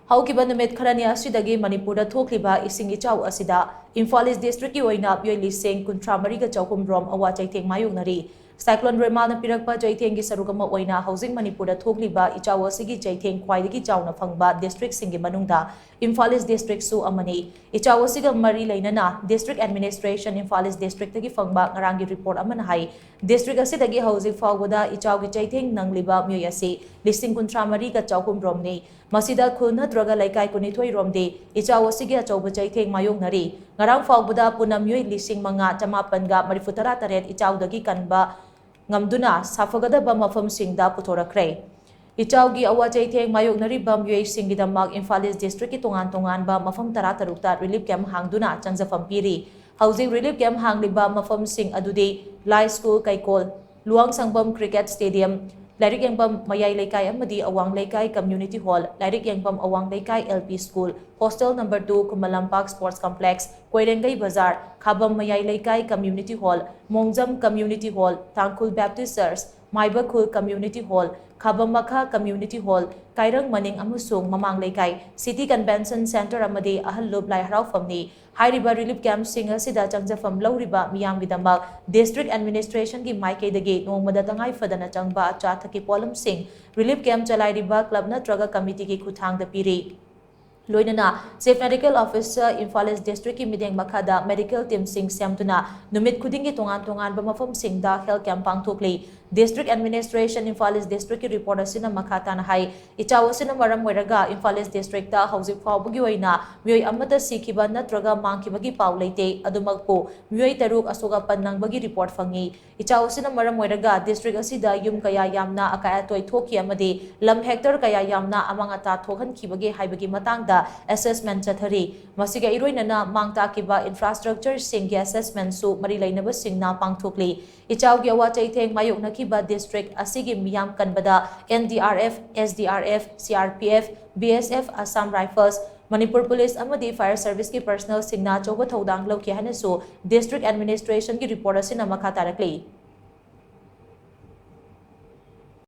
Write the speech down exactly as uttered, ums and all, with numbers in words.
ꯍꯧꯈꯤꯕ ꯅꯨꯃꯤꯠ ꯈꯔꯅꯤ ꯑꯁꯤꯗꯒꯤ ꯃꯅꯤꯄꯨꯔꯗ ꯊꯣꯛꯂꯤꯕ ꯏꯁꯤꯡ ꯏꯆꯥꯎ ꯑꯁꯤꯗ ꯏꯝꯐꯥꯜ ꯏꯁ ꯗꯤꯁꯇ꯭ꯔꯤꯛꯀꯤ ꯑꯣꯏꯅ ꯃꯤꯑꯣꯏ ꯂꯤꯁꯤꯡ ꯀꯨꯟꯊ꯭ꯔꯥ ꯃꯔꯤꯒ ꯆꯍꯨꯝ ꯔꯣꯝ ꯑꯋꯥ ꯆꯩꯊꯦꯡ ꯃꯥꯌꯣꯛꯅꯔꯤ꯫ ꯁꯥꯏꯀ꯭ꯂꯣꯟ ꯔꯦꯃꯥꯜꯅ ꯄꯤꯔꯛꯄ ꯆꯩꯊꯦꯡꯒꯤ ꯁꯔꯨꯛ ꯑꯃ ꯑꯣꯏꯅ ꯍꯧꯖꯤꯛ ꯃꯅꯤꯄꯨꯔꯗ ꯊꯣꯛꯂꯤꯕ ꯏꯆꯥꯎ ꯑꯁꯤꯒꯤ ꯆꯩꯊꯦꯡ ꯈ꯭ꯋꯥꯏꯗꯒꯤ ꯆꯥꯎꯅ ꯐꯪꯕ ꯗꯤꯁꯇ꯭ꯔꯤꯛꯁꯤꯡꯒꯤ ꯃꯅꯨꯡꯗ ꯏꯝꯐꯥꯜ ꯏꯁ ꯗꯤꯁꯇ꯭ꯔꯤꯛꯁꯨ ꯑꯃꯅꯤ꯫ ꯏꯆꯥꯎ ꯑꯁꯤꯒ ꯃꯔꯤ ꯂꯩꯅꯅ ꯗꯤꯁꯇ꯭ꯔꯤꯛ ꯑꯦꯗꯃꯤꯅꯤꯁꯇ꯭ꯔꯦꯁꯟ ꯏꯝꯐꯥꯜ ꯏꯁ ꯗꯤꯁꯇ꯭ꯔꯤꯛꯇꯒꯤ ꯐꯪꯕ ꯉꯔꯥꯡꯒꯤ ꯔꯤꯄꯣꯔꯠ ꯑꯃꯅ ꯍꯥꯏ, ꯗꯤꯁꯇ꯭ꯔꯤꯛ ꯑꯁꯤꯗꯒꯤ ꯍꯧꯖꯤꯛ ꯐꯥꯎꯕꯗ ꯏꯆꯥꯎꯒꯤ ꯆꯩꯊꯦꯡ ꯅꯪꯂꯤꯕ ꯃꯤꯑꯣꯏ ꯑꯁꯤ ꯂꯤꯁꯤꯡ ꯀꯨꯟꯊ꯭ꯔꯥ ꯃꯔꯤꯒ ꯆꯍꯨꯝ ꯔꯣꯝꯅꯤ꯫ ꯃꯁꯤꯗ ꯈꯨꯜ ꯅꯠꯇ꯭ꯔꯒ ꯂꯩꯀꯥꯏ ꯀꯨꯟꯅꯤꯊꯣꯏ ꯔꯣꯝꯗꯤ ꯏꯆꯥꯎ ꯑꯁꯤꯒꯤ ꯑꯆꯧꯕ ꯆꯩꯊꯦꯡ ꯃꯥꯌꯣꯛꯅꯔꯤ꯫ ꯉꯔꯥꯡ ꯐꯥꯎꯕꯗ ꯄꯨꯟꯅ ꯃꯤꯑꯣꯏ ꯂꯤꯁꯤꯡ ꯃꯉꯥ ꯆꯃꯥꯄꯟꯒ ꯃꯔꯤꯐꯨ ꯇꯔꯥ ꯇꯔꯦꯠ ꯏꯆꯥꯎꯗꯒꯤ ꯀꯟꯕ ꯉꯝꯗꯨꯅ ꯁꯥꯐꯒꯗꯕ ꯃꯐꯝꯁꯤꯡꯗ ꯄꯨꯊꯣꯔꯛꯈ꯭ꯔꯦ꯫ ꯏꯆꯥꯎꯒꯤ ꯑꯋꯥ ꯆꯩꯊꯦꯡ ꯃꯥꯌꯣꯛꯅꯔꯤꯕ ꯃꯤꯑꯣꯏꯁꯤꯡꯒꯤꯗꯃꯛ ꯏꯝꯐꯥꯜ ꯏꯁ ꯗꯤꯁꯇ꯭ꯔꯤꯛꯀꯤ ꯇꯣꯉꯥꯟ ꯇꯣꯉꯥꯟꯕ ꯃꯐꯝ ꯇꯔꯥ ꯇꯔꯨꯛꯇ ꯔꯤꯂꯤꯐ ꯀꯦꯝꯞ ꯍꯥꯡꯗꯨꯅ ꯆꯪꯖꯐꯝ ꯄꯤꯔꯤ꯫ ꯍꯧꯖꯤꯛ ꯔꯤꯂꯤꯐ ꯀꯦꯝꯞ ꯍꯥꯡꯂꯤꯕ ꯃꯐꯝꯁꯤꯡ ꯑꯗꯨꯗꯤ ꯂꯥꯏ ꯁ꯭ꯀꯨꯜ ꯀꯩꯀꯣꯜ, ꯂꯨꯋꯥꯡꯁꯪꯕꯝ ꯀ꯭ꯔꯤꯀꯦꯠ ꯁ꯭ꯇꯦꯗꯤꯌꯝ, ꯂꯥꯏꯔꯤꯛ ꯌꯦꯡꯐꯝ ꯃꯌꯥꯏ ꯂꯩꯀꯥꯏ ꯑꯃꯗꯤ ꯑꯋꯥꯡ ꯂꯩꯀꯥꯏ ꯀꯝꯃ꯭ꯌꯨꯅꯤꯇꯤ ꯍꯣꯜ, ꯂꯥꯏꯔꯤꯛ ꯌꯦꯡꯐꯝ ꯑꯋꯥꯡ ꯂꯩꯀꯥꯏ L P school, hostel number two, Khuman Lampak sports complex, Koirengei ꯕꯖꯥꯔ, ꯈꯥꯕꯝ ꯃꯌꯥꯏ ꯂꯩꯀꯥꯏ community hall, Mongjam community hall, Tangkhul Baptist church, ꯃꯥꯏꯕ ꯈꯨꯜ ꯀꯝꯃ꯭ꯌꯨꯅꯤꯇꯤ ꯍꯣꯜ, ꯈꯥꯕꯝ ꯃꯈꯥ ꯀꯝꯃ꯭ꯌꯨꯅꯤꯇꯤ ꯍꯣꯜ, ꯀꯥꯏꯔꯪ ꯃꯅꯤꯡ ꯑꯃꯁꯨꯡ ꯃꯃꯥꯡ ꯂꯩꯀꯥꯏ, ꯁꯤꯇꯤ ꯀꯟꯚꯦꯟꯁꯟ ꯁꯦꯟꯇꯔ ꯑꯃꯗꯤ ꯑꯍꯜ ꯂꯨꯞ ꯂꯥꯏ ꯍꯔꯥꯎꯐꯝꯅꯤ꯫ ꯍꯥꯏꯔꯤꯕ ꯔꯤꯂꯤꯐ ꯀꯦꯝꯞꯁꯤꯡ ꯑꯁꯤꯗ ꯆꯪꯖꯐꯝ ꯂꯧꯔꯤꯕ ꯃꯤꯌꯥꯝꯒꯤꯗꯃꯛ ꯗꯤꯁꯇ꯭ꯔꯤꯛ ꯑꯦꯗꯃꯤꯅꯤꯁꯇ꯭ꯔꯦꯁꯟꯒꯤ ꯃꯥꯏꯀꯩꯗꯒꯤ ꯅꯣꯡꯃꯗ ꯇꯉꯥꯏ ꯐꯗꯅ ꯆꯪꯕ ꯑꯆꯥ ꯑꯊꯛꯀꯤ ꯄꯣꯠꯂꯝꯁꯤꯡ ꯔꯤꯂꯤꯐ ꯀꯦꯝꯞ ꯆꯂꯥꯏꯔꯤꯕ ꯀ꯭ꯂꯕ ꯅꯠꯇ꯭ꯔꯒ ꯀꯃꯤꯇꯤꯒꯤ ꯈꯨꯠꯊꯥꯡꯗ ꯄꯤꯔꯤ꯫ ꯂꯣꯏꯅꯅ chief medical officer Imphal East ꯗꯤꯁꯇ꯭ꯔꯤꯛꯀꯤ ꯃꯤꯠꯌꯦꯡ ꯃꯈꯥꯗ ꯃꯦꯗꯤꯀꯦꯜ ꯇꯤꯝꯁꯤꯡ ꯁꯦꯝꯗꯨꯅ ꯅꯨꯃꯤꯠ ꯈꯨꯗꯤꯡꯒꯤ ꯇꯣꯉꯥꯟ ꯇꯣꯉꯥꯟꯕ ꯃꯐꯝꯁꯤꯡꯗ ꯍꯦꯜꯊ ꯀꯦꯝꯞ ꯄꯥꯡꯊꯣꯛꯂꯤ꯫ ꯗꯤꯁꯇ꯭ꯔꯤꯛ ꯑꯦꯗꯃꯤꯅꯤꯁꯇ꯭ꯔꯦꯁꯟ ꯏꯝꯐꯥꯜ ꯏꯁ ꯗꯤꯁꯇ꯭ꯔꯤꯛꯀꯤ ꯔꯤꯄꯣꯔꯠ ꯑꯁꯤꯅ ꯃꯈꯥ ꯇꯥꯅ ꯍꯥꯏ, ꯏꯆꯥꯎ ꯑꯁꯤꯅ ꯃꯔꯝ ꯑꯣꯏꯔꯒ ꯏꯝꯐꯥꯜ ꯏꯁ ꯗꯤꯁꯇ꯭ꯔꯤꯛꯇ ꯍꯧꯖꯤꯛ ꯐꯥꯎꯕꯒꯤ ꯑꯣꯏꯅ ꯃꯤꯑꯣꯏ ꯑꯃꯠꯇ ꯁꯤꯈꯤꯕ ꯅꯠꯇ꯭ꯔꯒ ꯃꯥꯡꯈꯤꯕꯒꯤ ꯄꯥꯎ ꯂꯩꯇꯦ꯫ ꯑꯗꯨꯃꯛꯄꯨ ꯃꯤꯑꯣꯏ ꯇꯔꯨꯛ ꯑꯁꯣꯛ ꯑꯄꯟ ꯅꯪꯕꯒꯤ ꯔꯤꯄꯣꯔꯠ ꯐꯪꯉꯤ꯫ ꯏꯆꯥꯎ ꯑꯁꯤꯅ ꯃꯔꯝ ꯑꯣꯏꯔꯒ ꯗꯤꯁꯇ꯭ꯔꯤꯛ ꯑꯁꯤꯗ ꯌꯨꯝ ꯀꯌꯥ ꯌꯥꯝꯅ ꯑꯀꯥꯏ ꯑꯇꯣꯏ ꯊꯣꯛꯈꯤ ꯑꯃꯗꯤ ꯂꯝ ꯍꯦꯛꯇꯔ ꯀꯌꯥ ꯌꯥꯝꯅ ꯑꯃꯥꯡ ꯑꯇꯥ ꯊꯣꯛꯍꯟꯈꯤꯕꯒꯦ ꯍꯥꯏꯕꯒꯤ ꯃꯇꯥꯡꯗ ꯑꯦꯁꯦꯁꯃꯦꯟ ꯆꯠꯊꯔꯤ꯫ ꯃꯁꯤꯒ ꯏꯔꯣꯏꯅꯅ ꯃꯥꯡ ꯇꯥꯛꯈꯤꯕ ꯏꯟꯐ꯭ꯔꯥꯁ꯭ꯇ꯭ꯔꯛꯆꯔꯁꯤꯡꯒꯤ ꯑꯦꯁꯦꯁꯃꯦꯟꯁꯨ ꯃꯔꯤ ꯂꯩꯅꯕꯁꯤꯡꯅ ꯄꯥꯡꯊꯣꯛꯂꯤ꯫ ꯏꯆꯥꯎꯒꯤ ꯑꯋꯥ ꯆꯩꯊꯦꯡ ꯃꯥꯌꯣꯛꯅꯈꯤꯕ ꯗꯤꯁꯇ꯭ꯔꯤꯛ ꯑꯁꯤꯒꯤ ꯃꯤꯌꯥꯝ ꯀꯟꯕꯗ N D R F, S D R F, C R P F, B S F, Assam Rifles, Manipur police ꯑꯃꯗꯤ ꯐꯥꯌꯔ ꯁꯔꯚꯤꯁꯀꯤ ꯄꯔꯁꯅꯦꯜꯁꯤꯡꯅ ꯑꯆꯧꯕ ꯊꯧꯗꯥꯡ ꯂꯧꯈꯤ ꯍꯥꯏꯅꯁꯨ ꯗꯤꯁꯇ꯭ꯔꯤꯛ ꯑꯦꯗꯃꯤꯅꯤꯁꯇ꯭ꯔꯦꯁꯟꯒꯤ ꯔꯤꯄꯣꯔꯠ ꯑꯁꯤꯅ ꯃꯈꯥ ꯇꯥꯔꯛꯂꯤ꯫